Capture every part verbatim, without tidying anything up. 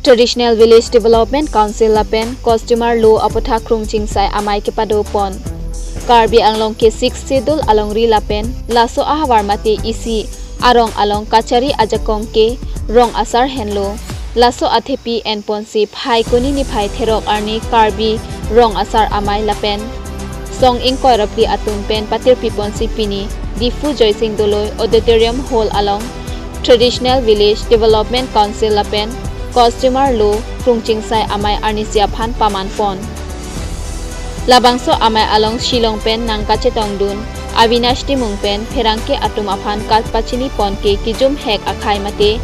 Traditional Village Development Council lapen Customer Law aputhak Krungchingsai Amei kepado pon. Karbi Anglong ke Sixth Schedule alongri lapen laso ahavar mate isi arong along kachari ajakong ke rong asar henlo. Laso athepi enponsi phai kuni niphai therok arni Karbi Rong Asar Amei lapen song ingkoi ra phli atum pen patirpi ponsi pini Diphu Joysing Doloi Auditorium Hall along Traditional Village Development Council lapen Customer Law Krungchingsai Amei arnisi aphan paman pon. Labangso amei along Shillong pen nangkachetongdun Avinash Timung pen pherangke atum aphan kal pachini pon ke kijum hek akhei mate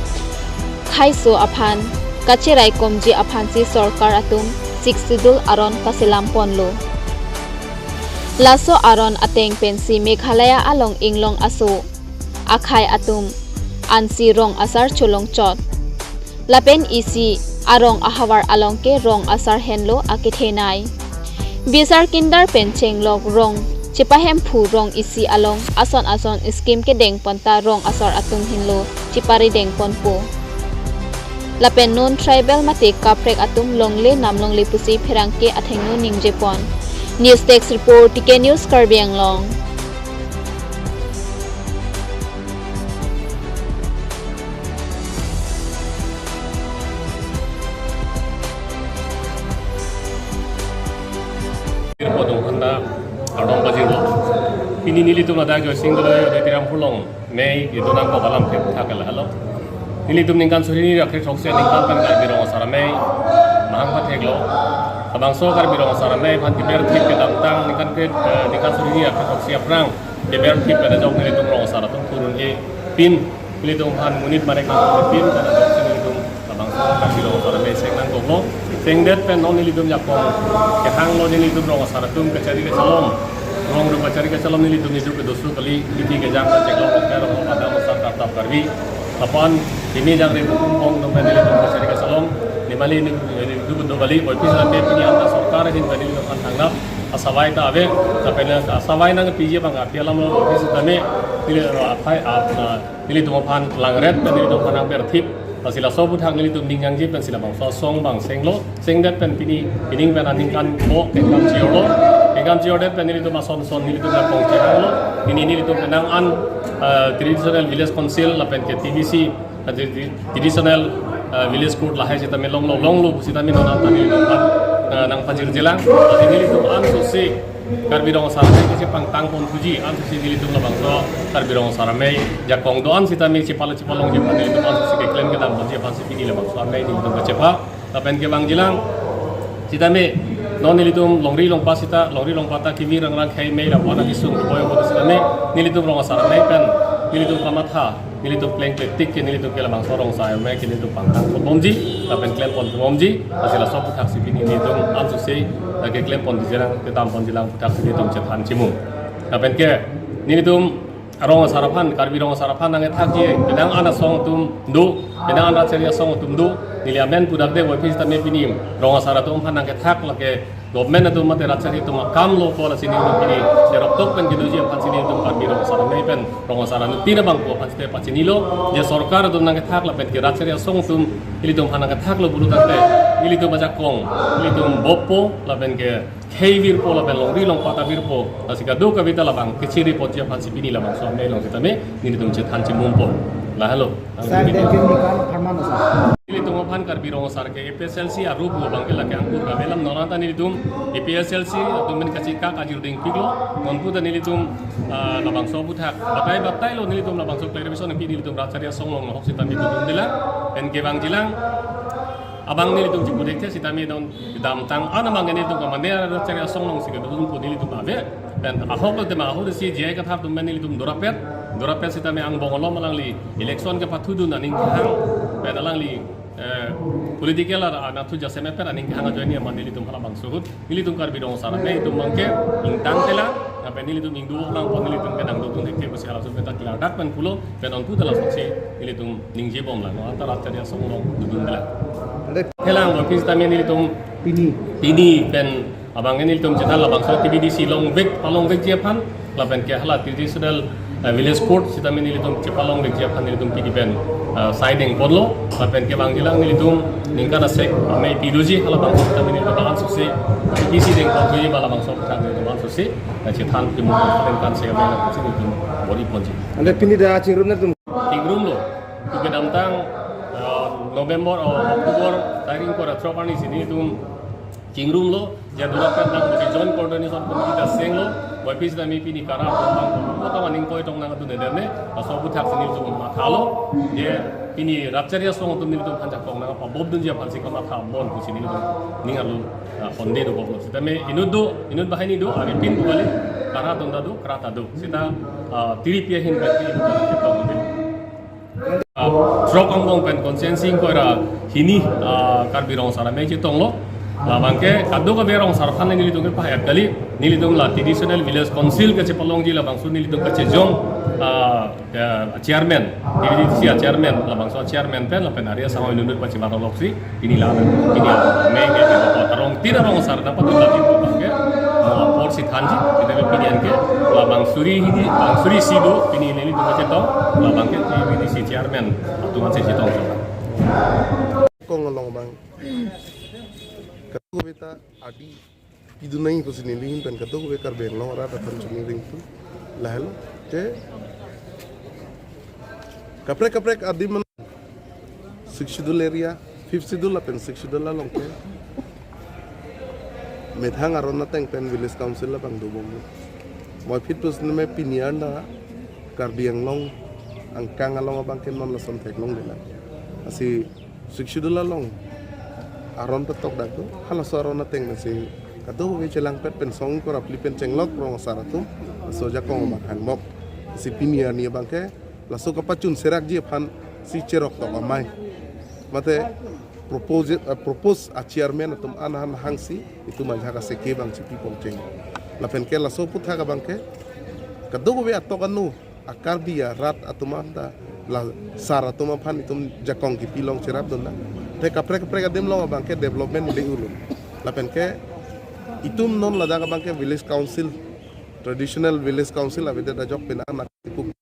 kheiso aphan kacheraikomji aphansi sorkar atum Sixth Schedule aron kaselam ponlo. Laso aron ateng pensi Meghalaya along inglong aso akhei atum ansi rong asar cholongchot. Lapen isi arong ahavar along ke rong asar henlo akethenei. Bisar kindar pen chenglok rong chepahemphu rong isi along ason ason scheme kedeng ponta rong asar atum henlo cheparideng ponpo. Lapen non tribal mate kaprek atum longle nam longle pusi pherangke athengno ningje pon. News Desk Report, T K News, Karbi Anglong. Report dong handa kardom pajirlo. Pini nelitum ladak Joysing Doloi Auditorium Hall along mei kedonangkok alam thek thak lahelo. Nelitum ningkan suri hini ra kre-throksi aningkan pen Karbi Rong Asar Amei mahang patheklo. Labangso Karbi Rong Asar Amei aphan keber thip kedamtang ningkan kre, eh, ningkan suri hini ra kre-throksi aphrang keber thip pen ajok nelitum rong asar atum thurunji pin, nelitum aphan monit marek nangpin pen ajoksi nelitum labangso Karbi Rong Asar Amei seng nangkoklo. Sengdet pen non nelitum jakong kehanglo, nelitum rong asar atum kachari kachalom, rong ru kachari kachalom nelitum nelitum kedosu kali, kiti kejang kacheklo, rong ru pada asar kartap Karbi. Apon kimi jangre bukum kong atum pen nelitum kachari kachalom, nimali nelitum do kali, boipi sila pe pini anta sorkar ahin pen nelitum aphan thangnat asawai ta ave, lapen asawai nangpiji abang api alamlo, boipi sitame neli aphai ap, ah, nelitum aphan langret pen nelitum aphan nangber thip. Lasi laso aputhak nelitum ning nangji pensi labangso asong abang senglo. Sengdet pen pini, pining pen aningkan kok kengkam chiorlo. Kengkam chiordet pen nelitum ason son nelitum jakong chehanglo. Pini nelitum penang an, eh, Traditional Village Council lapen ke T V C, eh, di-, di-, Traditional, eh, Village Court lahai sitame longlo, longlo sitame non anta nelitum aphan, eh, nangpajirjelang. Lasi nelitum ansose Karbi Rong Asar Amei kachepangtang ponthuji, ansose nelitum labangso Karbi Rong Asar Amei jakong do-an sitame chepalo chepalongji aphan nelitum ansose keklem kedam ponji aphansi pini labangso amei nelitum kachepha. Lapen kevangjilang sitame non nelitum longri longpat sita, longri longpat ta kimi rangrang khei mei la wana kisung boy boy sitame nelitum Rong Asar Amei pen nelitum kamatha, nelitum pleng pektik ke nelitum ke labangso Rong Asar Amei ke nelitum pangtang ponbomji, lapen klem pon ponbomji, lasi laso aputhak si pini nelitum ansose, eh, keklem pon dijelang, kedam ponjilang aputhak si nelitum chethan chimum. Lapen ke nelitum rong asar aphan, Karbi Rong Asar aphan nangkethakji, penang an asong atum do, penang an rachari asong atum do, neli amen pudak de, boipi sitame pini rong asar atum aphan nangkethak lake government atum mate rachari atum akam lo, pu lasi nelitum pini serok tok pen kedoji aphansi nelitum Karbi Rong Asar Amei pen rong asar anuttin abang pu aphan site pachinilo, je sorkar atum nangkethak lapen ke rachari asong atum nelitum aphan nangkethaklo pulo tangte, nelitum ajakong nelitum boppo lapen ke khei virpo lapen longri longpat ta virpo, lasi kadokave ta labang kechiri ponji aphansi pini labangso amei along sitame nelitum chethan chimum pon. Lahelo. Sir, dan ke ningkan apharman, sir? Nelitum aphan Karbi Rong Asar ke A P H L C arup lo abang ke lake angkur kave alam, non anta nelitum A P H L C atum pen kachikak ajir dingpiklo, non pu ta nelitum, ah, labangso aputhak batai batailo, nelitum labangso clarification pi nelitum rachari asong along ahok sitame dodun dela, pen kevangjilang abang nelitum chiputhekthe sitame non kedamtang an abang nelitum ke mane rachari asong alongsi kedodun pu nelitum ave. Pen ahok lo tema ahok si J I Kathar atum pen nelitum dorapet, dorapet sitame angbong alom alangli election kepathudun aning kehang, pen alangli, eh, political ar anatthu jasemet pen aning kehang ajoine aman nelitum halabangso ahut nelitum Karbi Rong Asar Amei atum abang ke ingtang tela, lapen nelitum ingduk lang pon, nelitum ke nangdodun thekthe pusi halaso aputhak klardak pen pulo, pen non pu ta lasoksi nelitum ningjebomlang, non anta rachari asong along dodun dela. Thelang boipi sitame nelitum pini, pini pen abang nelitum chethan labangso T V D C longvek, palongvekji aphan, lapen ke hala Traditional, eh, Village Court sitame nelitum chepalongvekji aphan nelitum pini pen Ah, sai dengponlo, lapen kevangjilang nelitum ningkan asek amei piduji halabangso kami nelitum bang-an susi, P T C dengponji ba labangso kami nelitum bang-an susi, ah, chethan timung ningkan asek amei nelitum bor-iponji. Ante pini dak chingrum nangtum? Chingrumlo, tu kedamtang, ah, November, oh, October, tarik ingkoi ra throk arni si nelitum chingrumlo, je dura pen nang busi joint coordination committee ta senglo, boipis nami pini kara tong nang, kota maning koi tong nang atu neden ne, laso aputhak si nelitum mathalo, je pini rat chari asong atum nelitum aphan jakong nang pabobdunji aphan si kamatha bon pusi nelitum ning arlo, ah, honde dobomlo. Sitame inut do, inut banghini do, ari pin do kali, kara tong ta do, kra ta do. Sita, ah, tiri pi ahin pen pi inut do, Ah, throk angbong pen constituency ingkoi ra hini, ah, Karbi Rong Asar amei chetonglo. Labangke kadokave rong asar aphan nelitum kepahek kali, nelitum la traditional village council kachepalongji labangso nelitum kachejong, ah, eh, chairman, T V D C chairman, labangso chairman pen lapen ari asang inut pachibar loksi. Pini la, pini la, meng ke, ke, arong tin arong asar nangpatut lagi ke, mo apor si thanji, kita ke pini an ke, labang suri hini, bang suri si do, pini nelitum kachetong, labangke T V D C chairman, atum an si chetong. Kong along bang. Katu beta adi, pidu nai pusi neli ahin pen katu be Karbi Anglong arat aphan chini ringtu, lahelo, te, kaprek kaprek adi man. Sixth Schedule area, Fifth Schedule lapen Sixth Schedule along ke methang aron ateng pen village council labang dobom. Moi phit pusitame pini an ta Karbi Anglong angkang along abangke non lason theklonglelang. Lasi Sixth Schedule along aron patok dak do, halaso aron ateng pensi kadokave chelangpet pen song ingkoi ra phli pen chenglok rong asar atum, laso ajakong abang hangbok. Lasi pini arni abangke laso kapachun serakji aphan si cherok tok amei. Mate propose, eh, propose a chairman atum an han hangsi itum ajak aseke bang si pipong cheng. Lapen ke laso aputhak abangke kadokave atok anu a Karbi arat atum an ta la sar atum aphan itum jakong kipilong cherapdun na. Te kaprek kaprek adim along abangke development le ulun. Lapen ke itum non ladak abangke village council, traditional village council avedet ajok pen anak tipuk.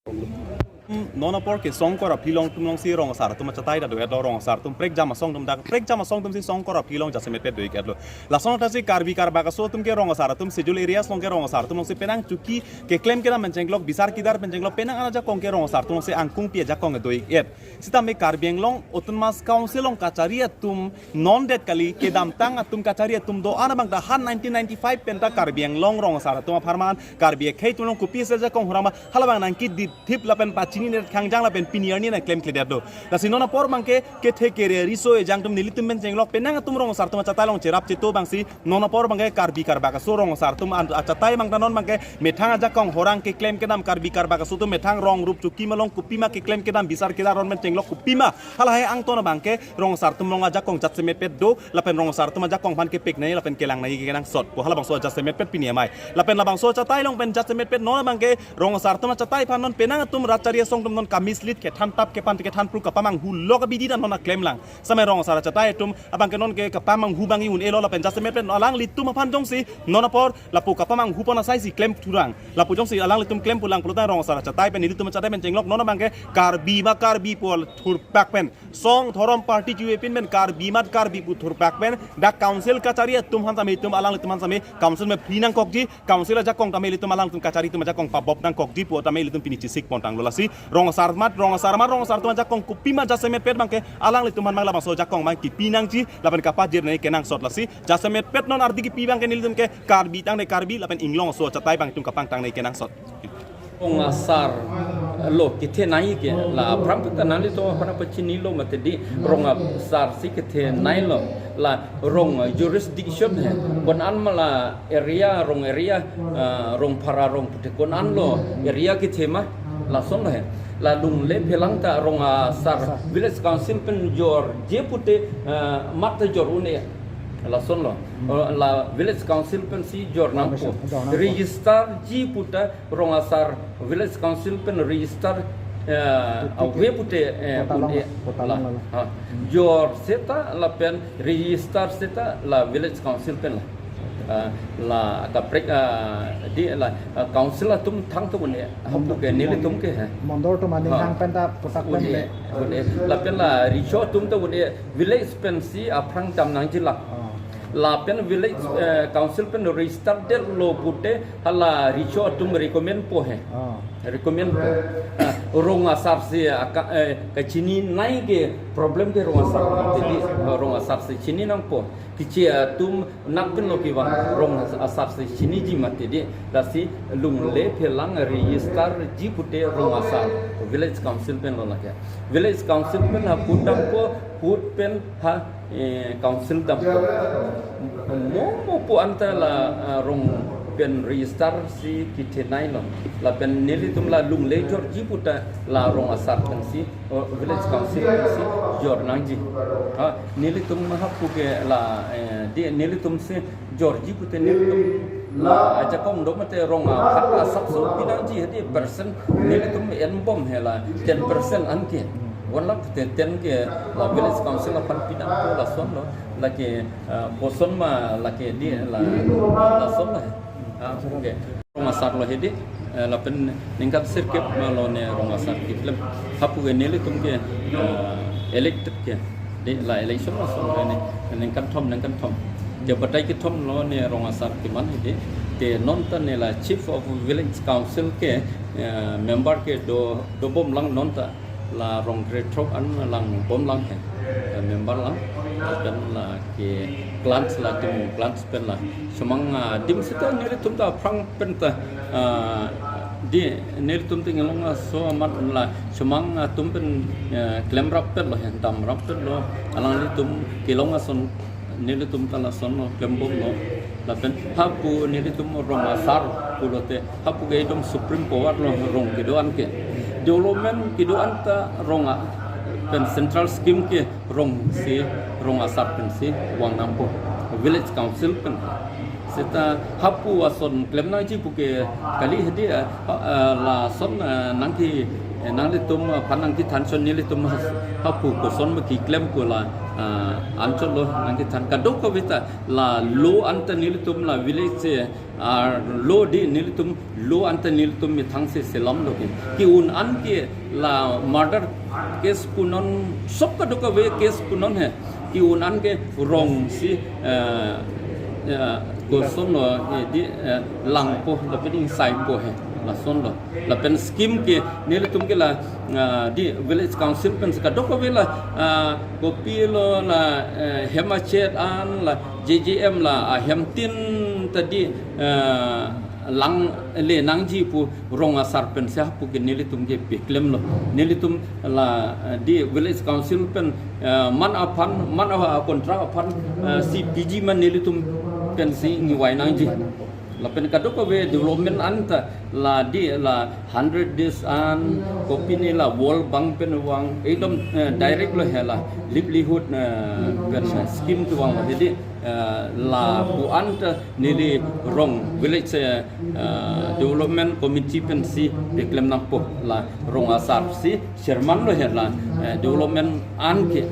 Non apor ke song ingkoi ra phli along atum alongsi rong asar atum achatai ta do-etlo, rong asar atum prekjam asong atum dak prekjam asong atum si song ingkoi ra phli along jasemet pet do-iketlo. Lason ta si Karbi Karbak aso atum ke rong asar atum schedule areas along ke rong asar atum alongsi penang chuki keklem kedam pen chenglok bisar kidar pen chenglok penang an ajakong ke rong asar atum alongsi angkung pi ajakong do-iket. Sitame Karbi Anglong Autonomous Council along kachari atum non det kali, kedamtang atum kachari atum do-an abang ta han nineteen ninety-five pen ta Karbi Anglong rong asar atum apharman Karbi akhei atum along kopi ase ajakong hurang ma halabang nangkidit thip lapen pachini net khangjang lapen pini arni nangklemkledet do. Lasi non apor abangke kethe kere riso ejang atum nelitum pen chenglok penang atum rong asar atum achatai along cherap cheto bangsi non apor abangke Karbi Karbak aso rong asar atum an achatai abang ta non abangke methang ajakong horang keklem kedam Karbi Karbak aso atum methang rong rup chuki malong kopima keklem kedam bisar kidar aron pen chenglok kopima halahai angton abangke rong asar atum along ajakong jasemet pet do lapen rong asar atum ajakong aphan kepek nai lapen kelang nai kenangsot pu halabangso jasemet pet pini amei. Lapen labangso achatai along pen jasemet pet non abangke rong asar atum achatai aphan non penang atum rat chari asong atum non kamislit kethan tap kepan kethan pru kapamanghu lok abidi ta non aklemlang. Sitame rong asar achatai atum abangke non ke kapamanghu bang-i un-elo lapen jasemet pet non alanglitum aphan jongsi non apor lapu kapamanghu pon asai si klem thurang. Lapu jongsi alanglitum klem pulang pulote rong asar achatai pen nelitum achatai pen chenglok non abangke Karbi ma Karbi pu thurpak pen song dhorom party chuepin pen Karbi ma Karbi pu thurpak pen dak council kachari atum aphan tame itum alanglitum aphan tame council me free nangkokji, council ajakong tame ilitum alangtum kachari atum ajakong pabop nangkokji pu tame ilitum pini chesik pontanglo. Lasi rong asar mat, rong asar mat, rong asar atum ajakong kopima jasemet pet abangke alanglitum aphan abang labangso ajakong abang kipi nangji lapen kapajir nai kenangsot. Lasi jasemet pet non ardi kipi abangke nelitum ke Karbi tang ne Karbi lapen Inglong aso achatai abang itum kapangtang nai kenangsot. Rong asar lo kethenei ke la aphrang ta nanglitum aphan pachinilo mate di rong asar si kethenei lo la rong jurisdiction he. Konat ma la area rong area, ah, rong phara rong pute konat lo area kethe ma lason lo he. La lungle phelang ta rong asar village council pen jorje pute, ah, mat ta jor un-e lason lo. Oh, la village council pensi jor nangpo. Register ji puta rong asar village council pen register, eh, ave pute, eh, pute un-e kota la. Long la. Ha. Jor seta lapen register seta la village council pen la. Ah, la kaprek, ah, di la, ah, council atum thangta un-e, hapu ke nelitum ke he. Mondol atum aning hang pen ta puthak un-e, un-e. Lapen la riso atum ta un-e, village pensi aphrang dam nangji la. Lapen village, eh, council pen register detlo pute hala riso atum recommend po he. Recommend po. Ah, rong asar si aka, eh, kachini nai ke problem ke rong asar. Jadi, rong asar si chini nangpo. Kiche atum nak penlo kevang, rong asar si chiniji mati di, lasi lungle phelang register ji pute rong asar, village council penlo lake. Village council pen hapu dampo, hut pen ha, eh, council dampo. Mo mo pu anta la, ah, rong pen register si kithenai lo. Lapen nelitum la lungle jorji puta la rong asar pensi, oh, village council pensi jor nangji. Ha, nelitum hapu ke la, eh, di nelitum si jorji pute nelitum la ajakong do mate rong aphan asapso pinangji hedi percent nelitum enbom he la ten percent anke. One lakh pute ten ke la village council aphan pinangpo lasonlo. Lake, eh, koson ma lake di la, lasonlo he. Ah, okay. Rong asar lo hedi, eh, lapen ningkan sirkep ma lo ne rong asar keklem. Hapu ke nelitum ke, eh, elected ke. Di la election lason ke ne, ningkan thom, ningkan thom. Ke batai kethom lo ne rong asar keman hedi. Te nonta ne la Chief of Village Council ke, eh, member ke do, dobom lang nonta. La rong krethrok an lang bom lang he, eh, member lang, lapen lake clans, latum clans pen la. Semang, ah, adim seta nelitum ta aphrang pen ta, ah, di nelitum ta inglong aso amat la semang atum pen, eh, klemrap petlo he, damrap petlo, alanglitum kelong ason nelitum ta lasonlo, klembomlo. Lapen hapu nelitum rong asar pulote hapu ke ekdom supreme power lo rong kedo-an ke. Development kedo-an ta rong a, pen central scheme ke rong si, rong asar pensi vang nangpo. Village council pen. Seta hapu ason klem nangji pu ke kali hedi, eh, eh, lason, eh, nangke, eh, nanglitum, eh, aphan nangkethan son nelitum has-, hapu koson ma keklem pu la, eh, anchot lo nangkethan kadokave ta la law anta nelitum la village se, ah, law di nelitum law anta nelitum methang se selam lo ke. Ke-un an ke la murder case punon, sop kadokave case punon he. Ke-un an ke rong si, eh, eh, koson lo, eh, di, eh, langpo, lapen ingsaipo he, lasonlo. Lapen scheme ke nelitum ke la, ah, di village council pen si kadokave la, ah, kopilo la, eh, hem achet an la, J J M la, ah, hemtin ta di, eh, langle nangji pu rong asar pensi hapu ke nelitum ke peklemlo. Nelitum la, eh, di village council pen, eh, man aphan, man a, a contract aphan, eh, si piji man nelitum pensi ningvai nangji. Lapen kadokave development anta la di la hundred days an kopine la World Bank pen vang ekdom, eh, direct lo he la livelihood, eh, pen scheme kevang lo. Jadi, eh, lapu anta neli rong village, eh, eh, development committee pensi peklem nangpo la rong asar si chairman lo he la, eh, development an ke.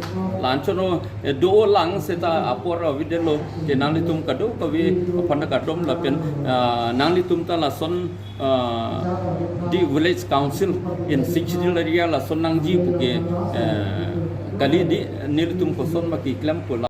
La anchot lo, eh, do lang seta apor avedetlo ke nanglitum kadokave aphan ta kardom lapen, eh, nanglitum ta lason, eh, di village council in sixth schedule area lason nangji pu ke, eh, kali di nelitum koson ma keklem pu la.